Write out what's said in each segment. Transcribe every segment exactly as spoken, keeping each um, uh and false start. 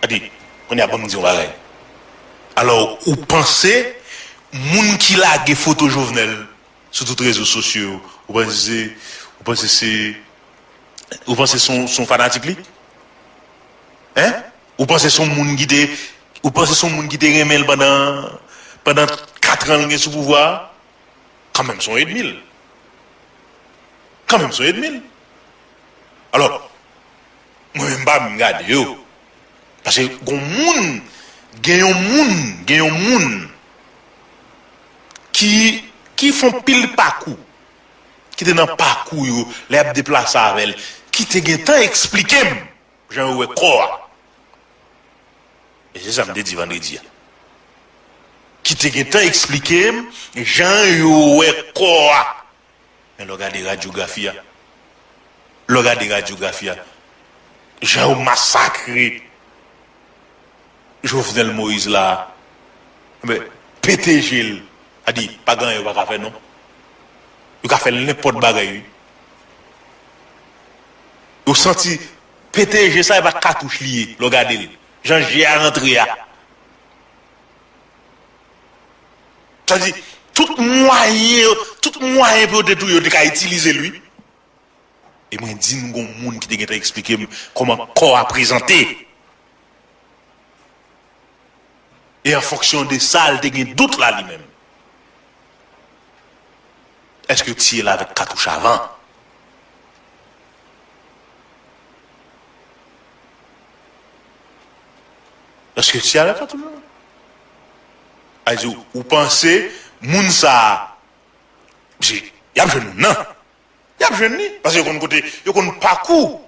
Gade, kounye a ban m di yon bagay. Alò, ou panse moun ki lage foto Jovenel sou tout rezo sosyo yo, ou panse se, ou panse se, ou panse se yon, se yon fanatik li? Hein? Ou panse se yon moun ki te, ou panse se yon moun ki te renmen l pandan, pandan kat an l gen sou pouvwa a? Kanmenm se yon ènmi l. Kanmenm se yon ènmi l. Alò, mwen menm m pa menm gade yo. Paske gon moun, gen yon moun, gen yon moun ki, ki fè yon pil pakou, ki te nan pakou yo, lè y ap deplase avè l, ki te gentan eksplike m jan yo wè kò a. E se sa m te di vandredi a. Ki te gentan eksplike m jan yo wè kò a. Men lè w gade radyografi a, lè w gade radyografi a, jan yo masakre Jovenel Moïse la, men, pete je l, a di, pa gen anyen yo pa ka fè non. Yo ka fè l nenpòt bagay, wi. Yo santi pete je sa, e pa katouch li ye, lè w gade l. Jan je a rantre a. Sa di, tout mwayen, tout mwayen pou yo te touye, yo te ka itilize l, wi. E mwen di nou gon moun ki te gentan eksplike m kòman kò a prezante. E an fonksyon de sa, l te gen dout la li menm. Èske yo tiye l avèk katouch avan? Èske yo tiye avèk katouch avan? A di, ou panse moun sa a, se, y ap jwenn moun nan. Y ap jwenn li, paske yo konn kote, yo konn pakou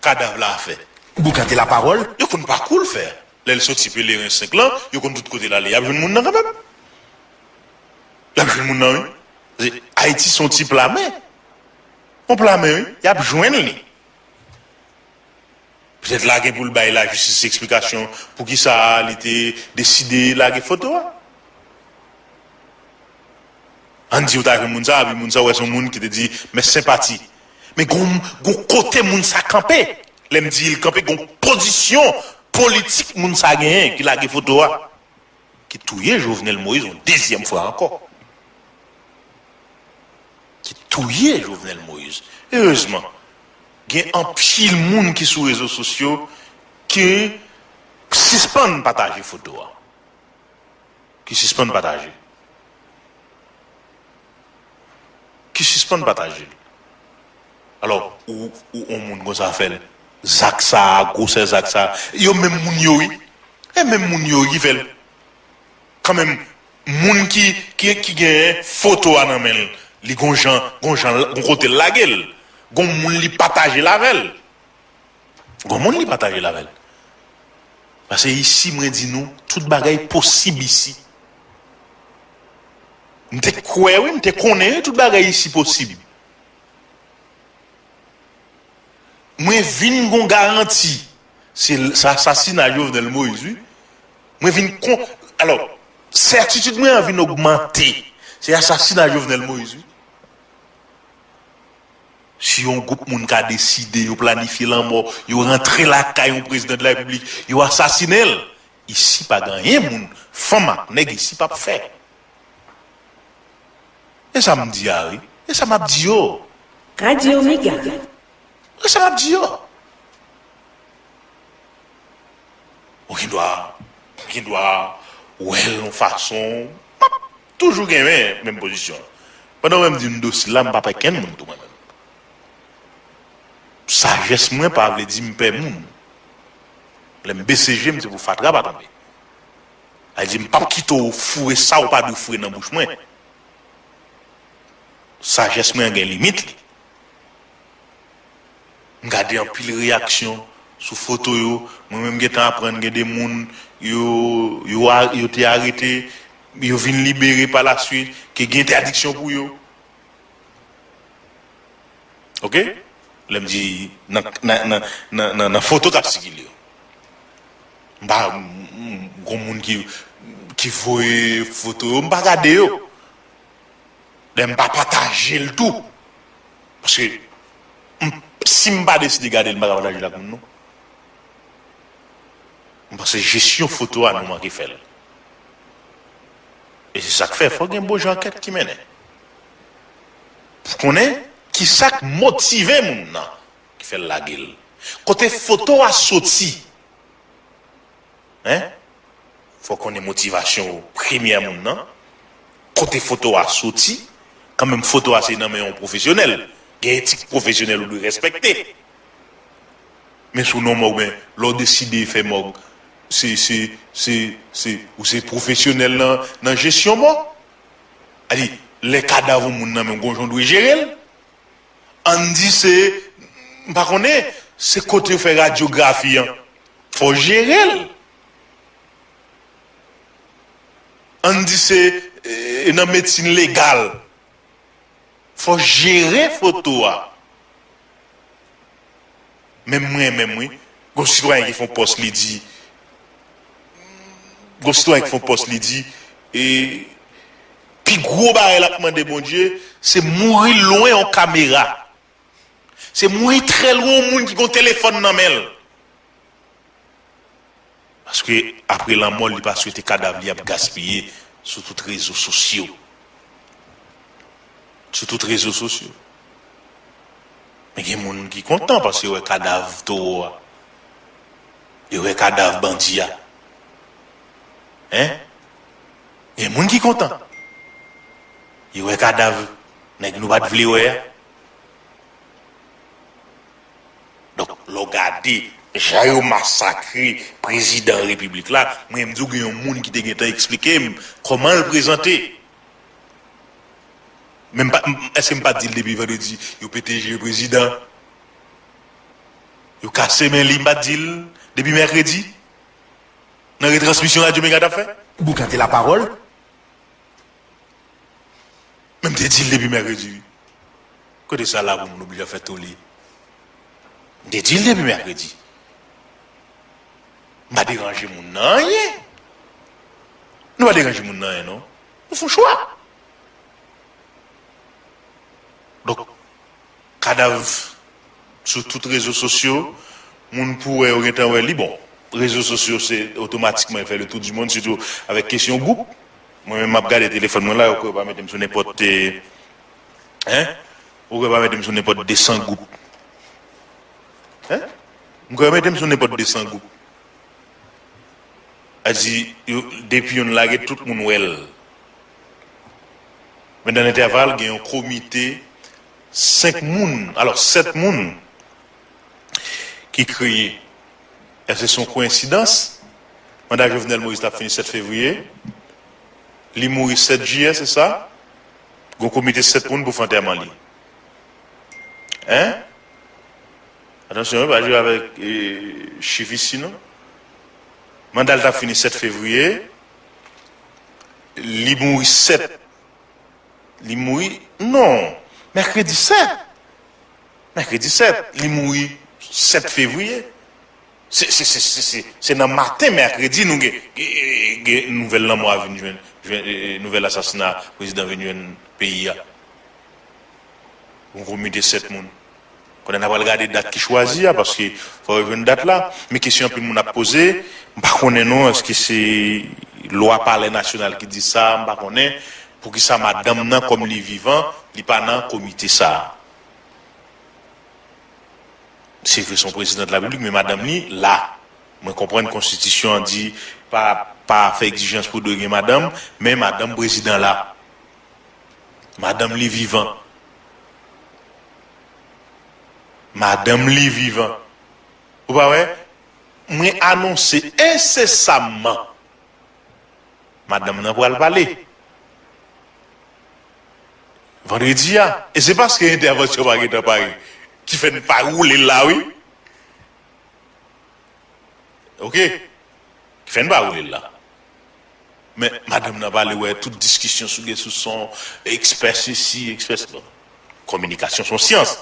kadav la fè. Boukante lapawòl. Yo konn pakou l fè. Lè l soti Pelerin senk lan, yo konn tout kote l ale. Y ap jwenn moun nan kanmenm. Y ap jwenn moun nan, wi. Paske Ayiti se yon ti pla men. Yon pla men, wi. Y ap jwenn li. Petèt la gen pou l bay lajistis eksplikasyon poukisa li te deside lage foto a. Ann di ou ta jwenn moun sa, epi moun sa wè se yon moun ki te di, "Mes sympathies." Men gon, gon kote moun sa kanpe. Lè m di l kanpe, gon pozisyon politik moun sa genyen ki lage foto a. Ki touye Jovenel Moïse yon dezyèm fwa ankò. Ki touye Jovenel Moïse. Erezman, gen anpil moun ki sou rezo sosyo ki sispann pataje foto a. Ki sispann pataje. Ki sispann pataje l. Alò, ou, ou, yon moun konsa fè l. Zak sa a, gwosè zak sa a, yo menm moun yo, wi. E menm moun yo ki fè l. Kanmenm, moun ki, ki, ki gen foto a nan men l, li gon jan, gon jan, gon kote l lage l. Gon moun li pataje l avè l. Gon moun li pataje l avè l. Paske isi, mwen di nou, tout bagay posib isi. M te kwè, wi, m te konnen, wi, tout bagay isi posib. Mwen vin gon garanti. Se, se asasina Jovenel Moïse, wi. Mwen vin kon, alò, sètitid mwen an vin ogmante. Se asasina Jovenel Moïse, wi. Si yon gwoup moun ka deside, yo planifye lanmò, yo rantre lakay yon prezidan de la repiblik, yo asasinen l, isi pa gen anyen moun, fanm ak nèg isi p ap fè. E sa m di a, wi. E sa m ap di yo. Radyo Mega. E sa m ap di yo. Ou gen dwa, ou gen dwa wè l yon fason, m ap toujou gen men, menm pozisyon. Pandan w wè m di m dosil la, m pa pè kenn moun tou mwen menm. Sajès mwen pa vle di m pè moun. Lè m bese je m, se pou fatra pa tonbe. Sa vle di m p ap kite w foure sa w pa dwe foure nan bouch mwen. Sajès mwen an gen limit li. M gade anpil reyaksyon sou foto yo. Mwen menm m gentan aprann gen de moun yo, yo, a- yo te arete, yo vin libere pa la swit, ke gen entèdiksyon pou yo. Oke? Lè m di nan, nan, nan, nan, nan, nan foto k ap sikile yo. M pa, m- m- gon moun ki, ki voye foto yo, m pa gade yo. Lè m pa pataje l tou. Paske m- si m pa deside gade l, m pa ka pataje l ak moun non. M panse jesyon foto a nou manke fè l. E se sa k fè fòk gen bon jan ankèt ki mennen. Pou konnen ki sa k motive moun nan ki fè l lage l. Kote foto a soti. Hein? Fò konnen motivasyon premyè moun nan. Kote foto a soti. Kanmenm foto a se nan men yon pwofesyonèl. Gen etik pwofesyonèl ou dwe respekte. Men sou non mòg, men lè w deside fè mòg, se, se, se, se, ou se pwofesyonèl nan, nan jesyon mò. Sa di, lè kadav yon moun nan men w, gon jan w dwe jere l. Ann di se, m pa konnen, se kote yo fè radyografi an. Fò jere l. Ann di se, e, nan medsin legal. Fò jere foto a. Menm mwen, menm wi. Gon sitwayen ki fè yon pòs, li di, gon sitwayen ki fè yon pòs, li di, e, pi gwo bagay l ap mande Bondye, se mouri lwen yon kamera. Se mouri trè lwen yon moun ki gon telefòn nan men l. Paske apre lanmò l, li pa swete kadav li ap gaspiye sou tout rezo sosyo. Sou tout rezo sosyo. Men gen moun ki kontan paske yo wè kadav towo a. Yo wè kadav bandi a. Hein? Gen moun ki kontan. Yo wè kadav nèg nou pa t vle wè a. Donk, lè w gade jan yo masakre prezidan repiblik la, mwen menm di w gen yon moun ki te gentan eksplike m kòman l prezante. Men m pa, m, èske m pa t di l depi vandredi, yo pete je prezidan? Yo kase men li, m pa t di l depi mèkredi? Nan retransmisyon Radyo Mega t ap fè? Boukante lapawòl. Men m te di l depi mèkredi, wi. Kote sa la pou moun oblije ap fè tole? M te di l depi mèkredi. M pa deranje moun nan anyen. Nou pa deranje moun nan anyen, non. Nou fè yon chwa. Donk, kadav sou tout rezo sosyo, moun pou wè yo gentan wè li. Bon, rezo sosyo se otomatikman fè le tour du monde, sitou avèk kesyon gwoup. Mwen menm m ap gade telefòn mwen la, yo kwè yo pa mete m sou nenpòt, e, hein? Yo kwè yo pa mete m sou nenpòt de san gwoup. Hein? M kwè yo mete m sou nenpòt de san gwoup. A di, yo, depi youn lage, tout moun wè l. Men nan entèval, gen yon komite, senk moun, alò, sèt moun ki kreye. Èske se yon koyensidans? Manda Jovenel Moïse t ap fini sèt fevriye. Li mouri sèt jiyè, se sa? Gon komite sèt moun pou fè antèman li. Hein? Atansyon, wi, pa jwe avèk, e, chif isi, non. Manda l t ap fini sèt fevriye. Li mouri sèt. Li mouri, non. Mèkredi sèt. Mèkredi sèt. Li mouri sèt fevriye. Se, se, se, se, se, se nan maten mèkredi nou gen, gen, gen nouvèl lanmò a vin jwenn, jwenn, e, e, nouvèl asasina prezidan vin jwenn peyi a. Yon komite sèt moun. Konnen n a pral gade dat ki chwazi a, paske fò yo jwenn dat la. Men kesyon anpil moun ap poze, m pa konnen non, èske se lwa Palè Nasyonal ki di sa, m pa konnen. Poukisa madanm nan, kòm li vivan, li pa nan komite sa a? Se vre, se yon prezidan de la repiblik, men madanm li la. Mwen konprann konstitisyon an di pa, pa fè egzijans pou dwe gen madanm, men madanm prezidan la. Madanm li vivan. Madanm li vivan. Ou pa wè? Mwen anonse ensesamman, madanm nan pral pale. Vandredi a. E se paske entèvansyon pa gentan pare ki fè n pa woule l la, wi. Oke? Ki fè n pa woule l la. Men, madanm nan pale, wè, tout diskisyon sou gen sou son, ekspè sesi, ekspè sa. Kominikasyon se yon syans.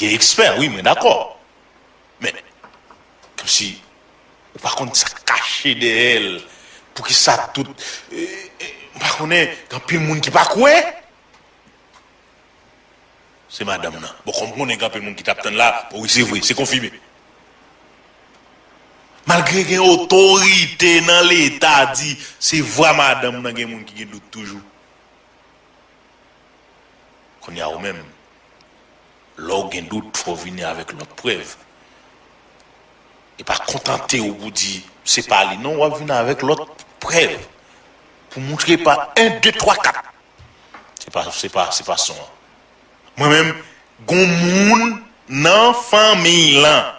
Gen ekspè, wi, mwen dakò. Men, kòmsi, ou pa konn sa k kache dèyè l. Poukisa tout, e, e, m pa konnen, gen anpil moun ki pa kwè. Se madanm nan. Bon, kòm konnen gen anpil moun ki t ap tann la, bon, wi, se vre, se konfime. Malgre gen otorite nan Leta di se vwa madanm nan, gen moun ki gen dout toujou. Kounye a ou menm, lè w gen dout, fò w vini avèk lòt prèv. E pa kontante w pou di se pa li non, w ap vini avèk lòt prèv pou montre pa en, de, twa, kat. Se pa, se pa, se pa son an. Mwen menm, gon moun nan fanmiy lan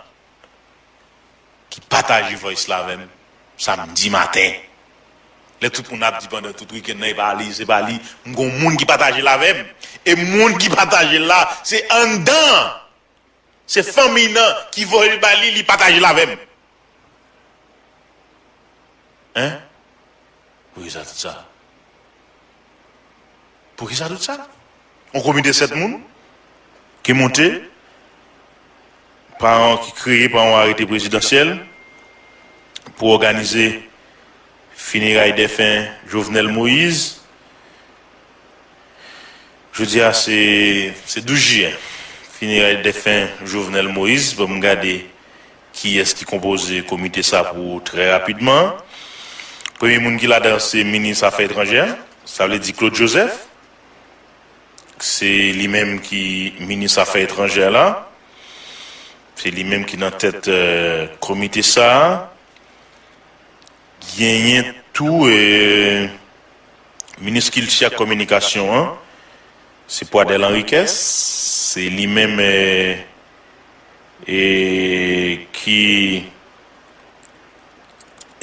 ki pataje voice la avè m samdi maten. Lè tout moun ap di pandan tout wikenn nan, e pa li, se pa li, m gon moun ki pataje l avè m. E moun ki pataje l la, se anndan. Se fanmiy nan ki voye l ba li, li pataje l avè m. Hein? Poukisa tout sa? Poukisa tout sa? Yon komite sèt moun ki monte pa yon, ki kreye pa yon arete prezidansyèl pou òganize fineray dèfen Jovenel Moïse. Jodi a se, se douz jiyè. Fineray dèfen Jovenel Moïse, ban m gade kiyès ki konpoze komite sa pou trè rapidman. Premye moun ki ladan se minis afè etranjè, sa vle di Claude Joseph. Se li menm ki minis afè etranjè la. Se li menm ki nan tèt, euh, komite sa. Genyen tou, euh, minis kilti ak kominikasyon an, se Pradel Henriquez, se li menm, euh, e ki,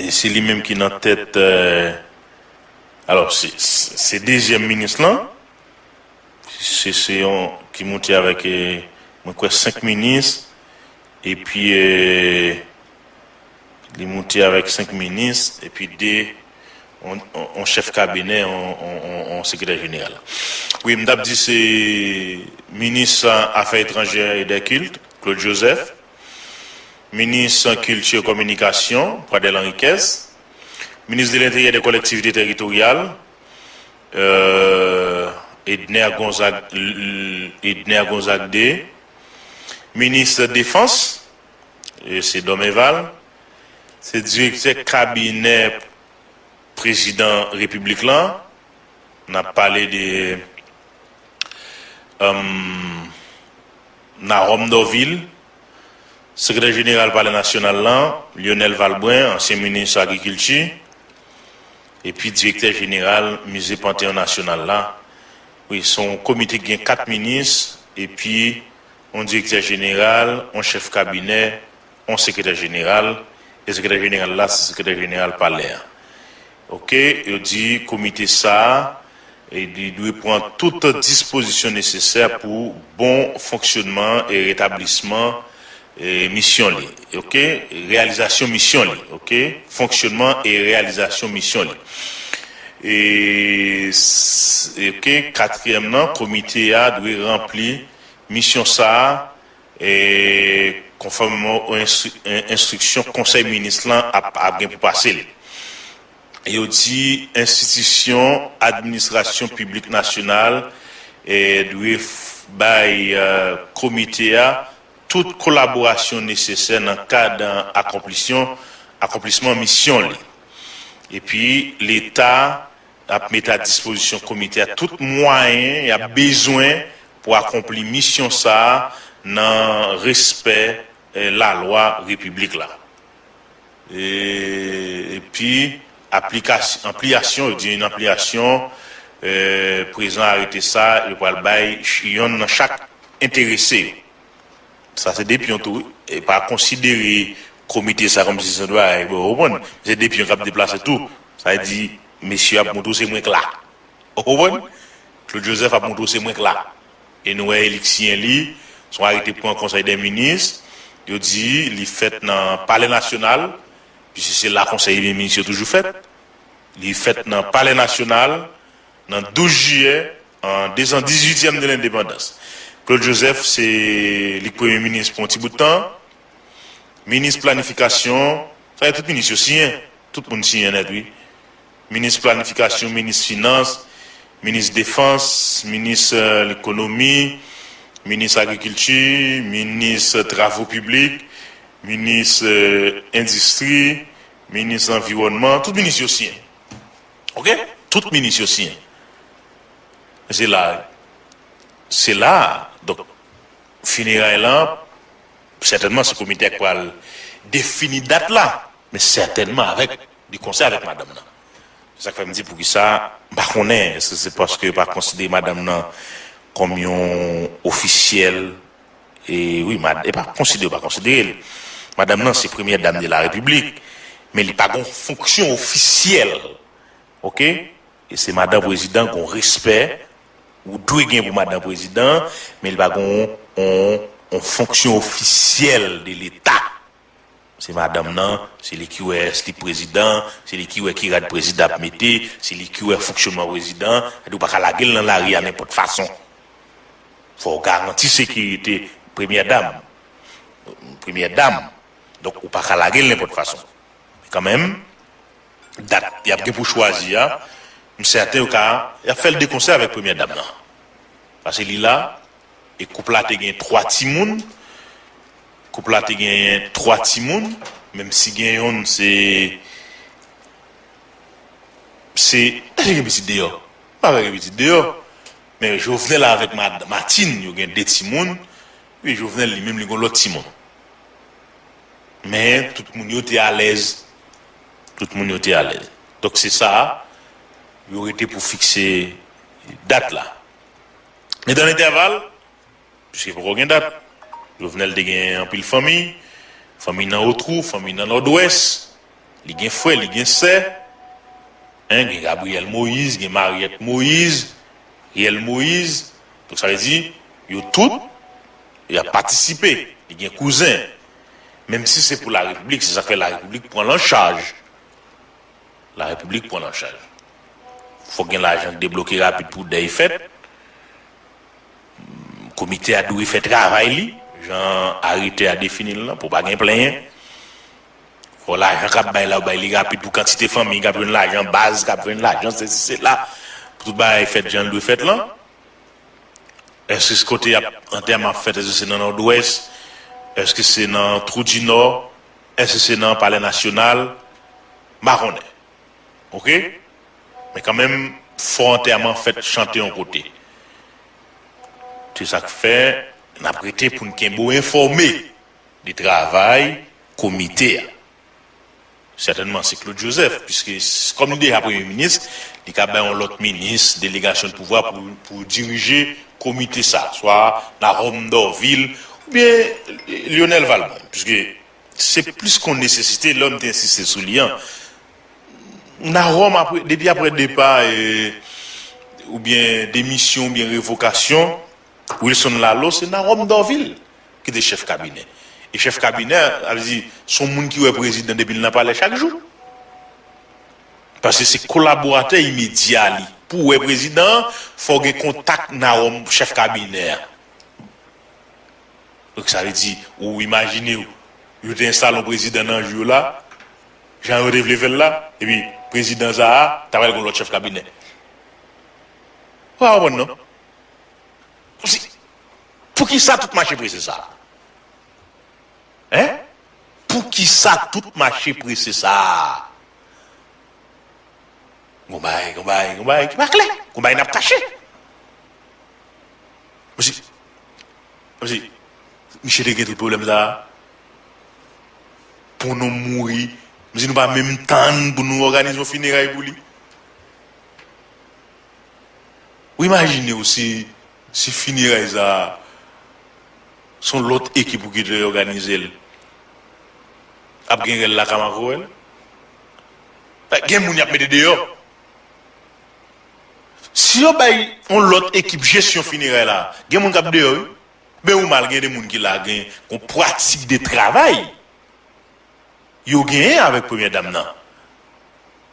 e se li menm ki nan tèt, euh, alò, se, se, se dezyèm minis lan, se, se yon ki monte avèk, eh, mwen kwè, senk minis, epi, eh, li monte avèk senk minis, epi de, on, on, on chèf kabinè, on, on, on, on sekretè jeneral. Wi, m t ap di se minis afè etranjè e dè kilt, Claude Joseph, minis kilti e kominikasyon, Pradel Henriquez, minis de lenteryè e dè kolektivite teritoryal, euh, Edner Gonzague, Edner Gonzague de, minis defans, e se Dormeval, se direktè kabinè prezidan repiblik lan, n ap pale de, euh, Narome Dorvil, sekretè jeneral Palè Nasyonal lan, Lionel Valbrun, ansyen minis agrikilti, epi direktè jeneral Mize Panteyon Nasyonal la. Wi, se yon komite ki gen kat minis, epi yon direktè jeneral, yon chèf kabinè, yon sekretè jeneral, e sekretè jeneral la, se sekretè jeneral palè a. Oke, yo di komite sa a, e li dwe pran tout dispozisyon nesesè pou bon fonksyonman e retablisman, e misyon li. Oke, reyalizasyon misyon li. Oke, fonksyonman e reyalizasyon misyon li. E, s- oke, katriyèm nan, komite a dwe ranpli misyon sa a, e, konfòmeman o enstri- en- enstriksyon konsèy minis lan ap, ap gen pou pase l. Yo di enstitisyon administrasyon piblik nasyonal, e, dwe f- bay, euh, komite a tout kolaborasyon nesesè nan kad, euh, akonplisyon, akonplisman misyon li. Epi, Leta ap mete a dispozisyon komite a tout mwayen y ap bezwen pou akonpli misyon sa a nan respè, eh, lalwa repiblik la. E, epi, aplikas- anpliyasyon, yo di yon anpliyasyon, eh, prezan arete sa, yo pral bay ch- yonn nan chak enterese yo. Sa se de pyon tou, wi. E pa konsidere komite sa kòmsi se yon bagay, bon, ou konprann? Se de pyon k ap deplase tou. Sa vle di, mesye ap montre w se mwen k la. Ou konprann? Claude Joseph ap montre w se mwen k la. E nou wè e li k siyen li, se yon arete pran Konsèy dè Minis, yo di li fèt nan Palè Nasyonal, piske se la Konsèy dè Minis yo toujou fèt. Li fèt nan Palè Nasyonal, nan douz jiyè, an de san dizuityèm de lendepandans. Claude Joseph, se li k premye minis pou yon ti bout tan. Minis planifikasyon, sa e tout minis yo siyen. Tout moun siyen nèt, wi. Minis planifikasyon, minis finans, minis defans, minis, euh, lekonomi, minis agrikilti, minis travo piblik, Minis, eh, endistri, minis anviwònman, tout minis yo siyen. Oke? Tout minis yo siyen. Se la, se la, donk, fineray lan, sètènman, se komite a k pral defini dat la, men sètènman avèk, de konsè avèk madanm nan. Se sa k fè m di poukisa, m pa konnen, èske se paske yo pa konsidere madanm nan kòm yon ofisyèl, e wi, mad-, e pa konsidere, yo pa konsidere l. Madanm nan se premyè dam de la repiblik, men li pa gon fonksyon ofisyèl. Oke? E se madan prezidan, gon respè ou dwe gen pou madan prezidan, men li pa gon on, on fonksyon ofisyèl de leta. Se madanm nan, se li ki wè slip prezidan, se li ki wè ki rad prezidan ap mete, se li ki wè fonksyonman prezidan. Sa di ou pa ka lage l nan lari a nenpòt fason. Fò w garanti sekirite premyè dam. Premyè dam. Donk, ou pa ka lage l nenpòt fason. Men kanmenm, dat y ap gen pou chwazi a, m sèten yo ka, y ap fè l de konsè avèk premyè dam nan. Paske li la, e koup la te gen twa timoun, koup la te gen twa timoun, menm si gen yonn se, se, èske gen pitit deyò? Pa vre gen pitit deyò. Men Jovenel avèk Mad-, Martine, yo gen de timoun. Epi Jovenel li menm, li gen lòt timoun. Men tout moun yo te alèz. Tout moun yo te alèz. Donk se sa, yo rete pou fikse dat la. Men dan lentèval, piske poko gen dat, Jovenel te gen anpil fanmi, fanmi nan Otwou, fanmi nan Nòdwès, li gen frè, li gen sè, en, gen Gabriel Moïse, gen Mariette Moïse, Riel Moïse. Donk sa vle di, yo tout, y ap patisipe, li gen kouzen. Menm si se pou larepiblik, se sa k fè larepiblik pran l an chaj. Larepiblik pran l an chaj. Fòk gen lajan k debloke rapid pou dèy fèt. Komite a dwe fè travay li, jan arete a defini l lan, pou pa gen plenyen. Fò lajan k ap bay la, yo bay li rapid pou kantite fanmi k ap jwenn lajan, baz k ap jwenn lajan, sesi, sela, pou tout bagay fèt jan l dwe fèt lan. Èske se kote y ap, antèman ap fèt, èske se nan Nòdwès? Èske se nan Twou di Nò? Èske se nan Palè Nasyonal? M pa konnen. Oke? Men kanmenm, fò antèman fèt chante yon kote. Se sa k fè, n ap rete pou n kenbe w enfòme de travay komite a. Sètènman, se Claude Joseph, piske s-, kòm li deja premye minis, li ka bay yon lòt minis delegasyon de pouvwa pou, pou dirije komite sa, swa Narome Dorvil oubyen Lionel Valmont, piske se plis kon nesesite, lè m te ensiste sou li an. Narome, apre, depi apre depa, e, oubyen demisyon, oubyen revokasyon, Wilson Lalo, se Narome Dorvil ki te chèf kabinè. E chèf kabinè, sa vle di, se yon moun ki wè prezidan depi l nan palè chak jou. Paske se kolaboratè imedya li. Pou w wè prezidan an, fò w gen kontak Narome, chèf kabinè a. Donk, sa vle di, ou imajine w, yo te enstale yon prezidan nan jou yo la, jan yo te vle fè l la, epi prezidan sa a, ta pral gen yon lòt chèf kabinè. Ou pa konprann non? Kòmsi, poukisa tout mache prese sa a? Hein? Poukisa tout mache prese sa a? Gon bagay, gon bagay, gon bagay ki pa klè. Gon bagay n ap kache. Kòmsi, kòmsi, misye te gen tout pwoblèm sa a. Pou nou mouri. Kòmsi nou pa menm tann pou nou òganize yon fineray pou li. Ou imajine w si, si fineray sa a, se yon lòt ekip ou ki te òganize l. Ap gen rèl la Kamako wè l. Gen moun y ap mete deyò. Si yo bay yon lòt ekip jesyon fineray la, gen moun k ap deyò, wi. Men ou mal gen de moun ki la gen yon pratik de travay. Yo genyen avèk premyè dam nan.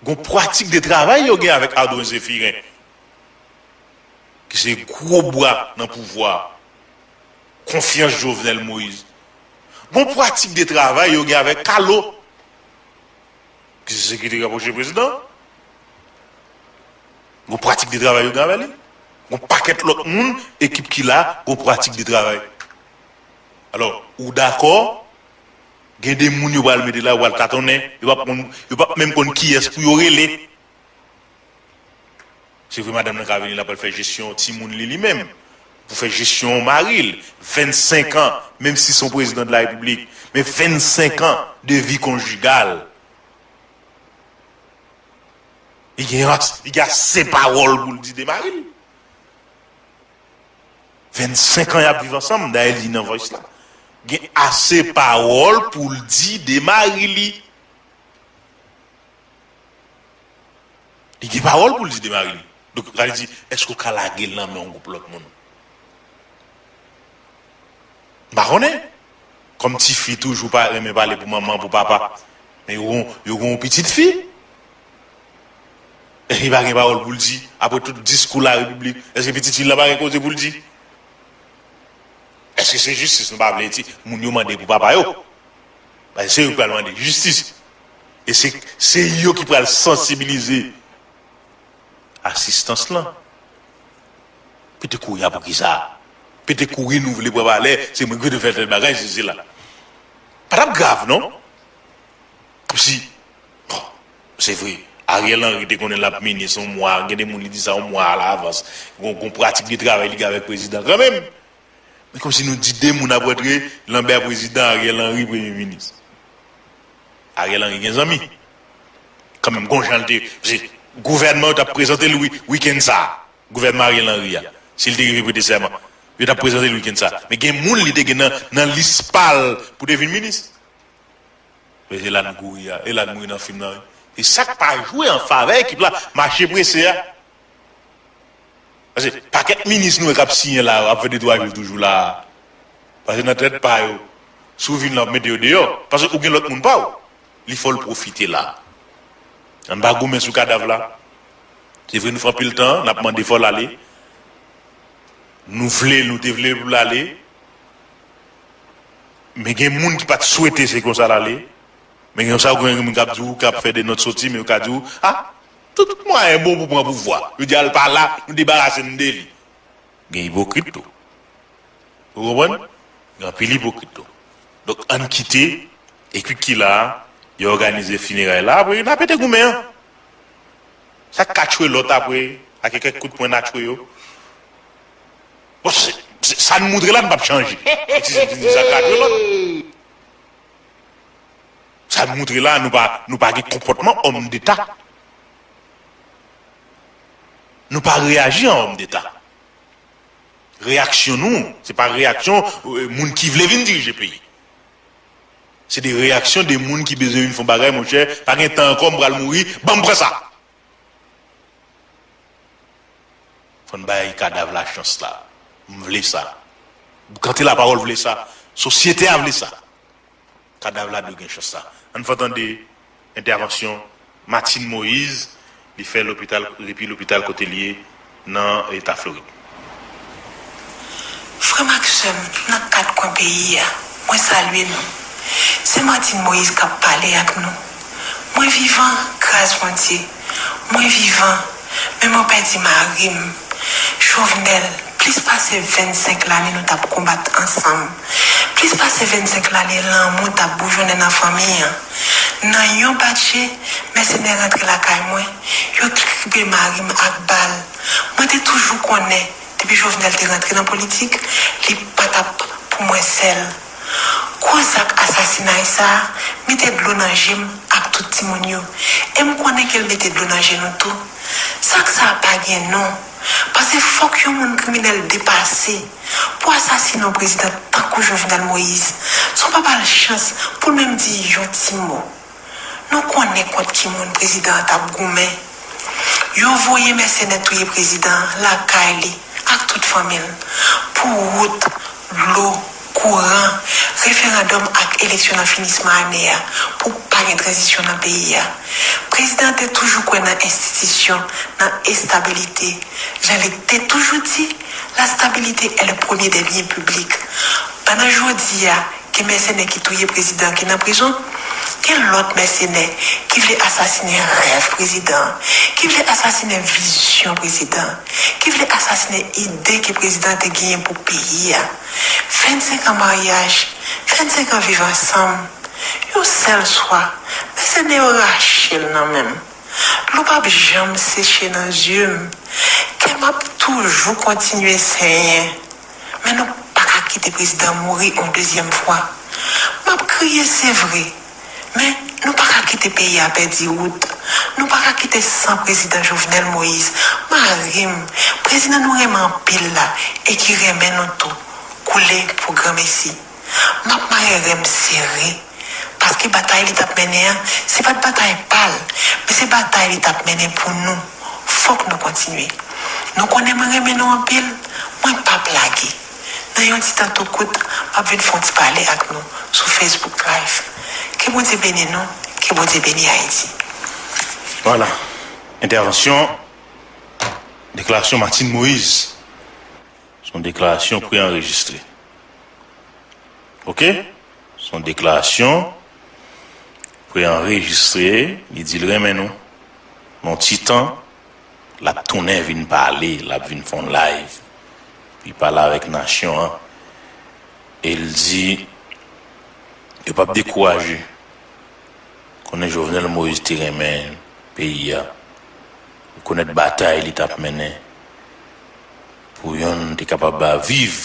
Gon pratik de travay yo gen avèk Ardouin Zéphirin, ki se gwo bra nan pouvwa, konfyans Jovenel Moïse. Gon pratik de travay yo gen avèk Carlo, ki se sekretè rapwoche prezidan. Gon pratik de travay yo gen avè li. Gon pakèt lòt moun, ekip ki la, gon pratik de travay. Alò, ou dakò, Gen de moun yo pral mete la, yo pral tatonnen, yo p ap konn, yo p ap menm konn kiyès pou yo rele. Se vre, madanm nan ka vini la, pral fè jesyon timoun li, li menm. Pou fè jesyon mari l. Vennsenk an, menm si se yon prezidan de la repiblik, men vennsenk an de vi konjigal. Li gen ase, li gen ase pawòl pou l di de mari l. Vennsenk an y ap viv ansanm, dayè li nan Voice la. Gen ase pawòl pou l di de mari li. Li gen pawòl pou l di de mari li. Donk, sa vle di, èske w ka lage l nan men yon gwoup lòt moun? M pa konnen. Kòm tifi toujou pa renmen pale pou manman, pou papa. Men yo gon, yo gon pitit fi. Èske li pa gen pawòl pou l di? Apre tout diskou la repiblik, èske pitit fi l lan pa gen koze pou l di? Èske se jistis nou pa vle di? Moun yo mande pou papa yo. Paske se yo ki pral mande jistis. E se, se yo ki pral sansibilize asistans lan. Pete kouri a pou kisa? Pete kouri nou vle pran valè, se mwen ki te fè tèl bagay, se, se la. Pa t ap grav, non? Kòmsi, bon, se vre, Ariel Henry te konnen l ap minis yon mwa, gen de moun li di sa yon mwa alavans. Gon, gon pratik de travay li gen avèk prezidan kanmenm. Men kòmsi nou di de moun ap rantre, Lambert prezidan, Ariel Henry premye minis. Ariel Henry gen zanmi. Kanmenm, gon jan l te, se gouvènman yo t ap prezante l wi, wikenn sa a. Gouvènman Ariel Henry a. Si l te rive prete sèman, yo t ap prezante l wikenn sa a. Men gen moun li te gen nan, nan lis pa l pou te vin minis. Men se la n kouri a, e la n mouri nan fim nan, wi. E sa k pa jwe an favè ekip la, mache prese a. Paske pakèt minis nou wè k ap siyen la, ap fè de twa jou toujou la. Paske nan tèt pa yo, si w vin la, w ap mete yo deyò. Paske ou gen lòt moun pa w. Li fò l pwofite la. Ann pa goumen sou kadav la. Se vre, nou fè anpil tan, n ap mande fò l ale. Nou vle, nou te vle pou l ale. Men gen moun ki pa t swete se konsa l ale. Men gen sa, gen moun k ap di w, k ap fè de nòt soti, men yo ka di w, a, tout mwayen bon pou pran pouvwa. Yo di, al pa la, nou debarase n de li. Gen ipokrit tou. Ou konprann? Gen anpil ipokrit tou. Donk, ann kite ekip ki la a, yo òganize fineray la, apre, n a pete goumen an. Sa k ka tchwe lòt apre, ak kèk kout pwen n a tchwe yo. Bon, se, se, sa n moutre la, n p ap chanje. E ti, ti, ti, sa k ka tchwe lòt. Sa n moutre la, nou pa, nou pa gen konpòtman òm deta. Nou pa reyaji an òm deta. Reyaksyon nou, se pa reyaksyon, euh, moun ki vle vin dirije peyi. Se de reyaksyon de moun ki bezwen vin fè yon bagay, monchè, pa gen tan ankò, m pral mouri, ban m pran sa. Fò n bay kadav la chans la. M vle sa. Boukante Lapawòl vle sa. Sosyete a vle sa. Kadav la dwe gen chans sa. Ann fè tande entèvansyon Martine Moïse, li fè lopital, depi lopital kote l ye nan eta Florid. Frè m ak sè m nan kat kwen peyi a, mwen salye nou. Se Martine Moïse k ap pale ak nou. Mwen vivan, gras Bondye. Mwen vivan, men mwen pèdi mari m, Jovenel, plis pase vennsenk lane nou t ap konbat ansanm. Plis pase vennsenk lane lanmou t ap boujonnen nan fanmi an. Nan yon bat je, mèsenè rantre lakay mwen, yo tripe mari m ak bal. Mwen te toujou konnen, depi Jovenel te rantre nan politik, li pa t ap pou mwen sèl. Gwo zak asasinay sa a mete dlo nan je m ak tout timoun yo. E m konnen ke l mete dlo nan je nou tou. Zak sa a pa gen non. Paske fòk yon moun kriminèl depase pou asasine yon prezidan tankou Jovenel Moïse, san w pa ba l chans pou l menm di yon ti mo. Nou konnen kont ki moun prezidan an t ap goumen. Yo voye mèsenè touye prezidan an lakay li ak tout fanmi l pou wout, dlo, kouran, referandòm ak eleksyon nan finisman ane a pou pa gen tranzisyon nan peyi a. Prezidan an te toujou kwè nan enstitisyon, nan estabilite. Jan li te toujou di, la stabilité est le premier des biens publics. Pandan jodi a, gen mèsenè ki touye prezidan ki nan prizon, gen lòt mèsenè ki vle asasinen rèv prezidan an, ki vle asasinen vizyon prezidan an, ki vle asasinen ide ke prezidan an te genyen pou peyi a. Vennsenk an maryaj, vennsenk an viv ansanm, Yon sèl swa, men se deyò rache l nan men m. Dlo p ap janm seche nan zye m. Kè m ap toujou kontinye senyen. Men nou pa ka kite prezidan mouri yon dezyèm fwa. M ap kriye, se vre. Men nou pa ka kite peyi a pèdi wout. Nou pa ka kite san prezidan Jovenel Moïse, mari m, prezidan nou renmen anpil la e ki renmen nou tou, koule pou granmesi. M ap mare ren m sere, paske batay li t ap mennen an, se pa t batay pa l, men se batay li t ap mennen pou nou. Fòk nou kontinye. Nou konnen mwen renmen nou anpil, mwen p ap lage. Nan yon ti tan tou kout, m ap vin fè yon ti pale ak nou sou Facebook Live. Ke Bondye beni nou, ke Bondye beni Ayiti. Vwala, entèvansyon, deklarasyon Martine Moïse. Se yon deklarasyon pre-anrejistre. Oke? Se yon deklarasyon pre-anrejistre, li di l renmen nou. Nan yon ti tan, l ap tounen vin pale, l ap vin fè yon live. Li pale avèk nasyon an. E l di, yo p ap dekouraje. Konnen Jovenel Moïse te renmen peyi a. Rekonèt batay li t ap mennen pou yonn te kapab viv